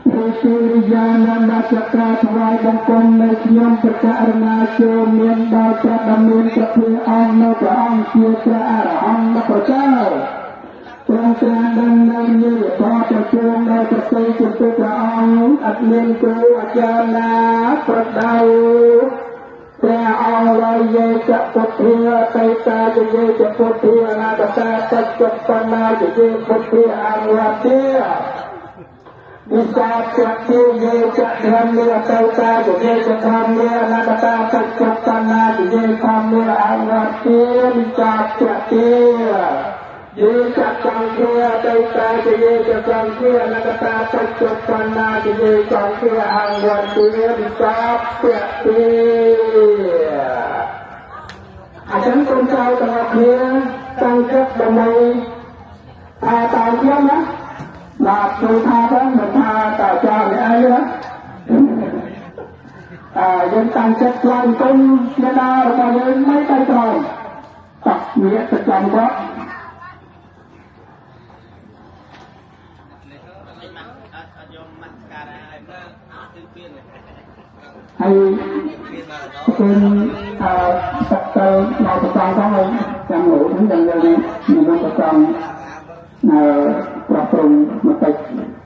ព្រះគិរិយានមស្ការថ្វាយបង្គំនៅខ្ញុំព្រះករុណាចូលមានដល់ព្រះដ៏មានព្រះភិអង្គ នៅព្រះអង្គជាព្រះអរហន្តដ៏ប្រសើរ ទ្រង់ត្រាស់ដឹងនៅញាយធម៌ប្រជុំដល់ប្រសិទ្ធចំពោះព្រះអង្គ អត់មានគ្រូអាចារ្យណាប្រដៅព្រះអង្គឡើយ។ យេចពុទ្ធាតេតាយេចពុទ្ធាអនាគតាបច្ចុប្បន្នាយេពុទ្ធាអនុវត្តិវិសាពតិយេចធម្មេតេតាយេចធម្មេអនាគតាបច្ចុប្បន្នាយេធម្មេអនុវត្តិវិសាពតិយេចសង្ឃាតេតាយេចសង្ឃាអនាគតាបច្ចុប្បន្នាយេសង្ឃាអនុវត្តិវិសាពតិ។ អញ្ចឹងកូនចៅទាំងអស់គ្នាតាំងចិត្តដើម្បីថាតាមខ្ញុំណា។ បាទ ជួយថាទៅ មិនថាតាចាស់នេះអីណា អើយើងតាំងចិត្តឡើងគុំមេដារបស់យើងមិនទៅក្រោម តោះងាកទៅចំគាត់ហើយគុណ អឺសក្តិមកប្រសងផង ហើយចាំលោកហ្នឹង ចាំយើងនេះនឹងប្រសងអឺប្រព្រំបន្តិច។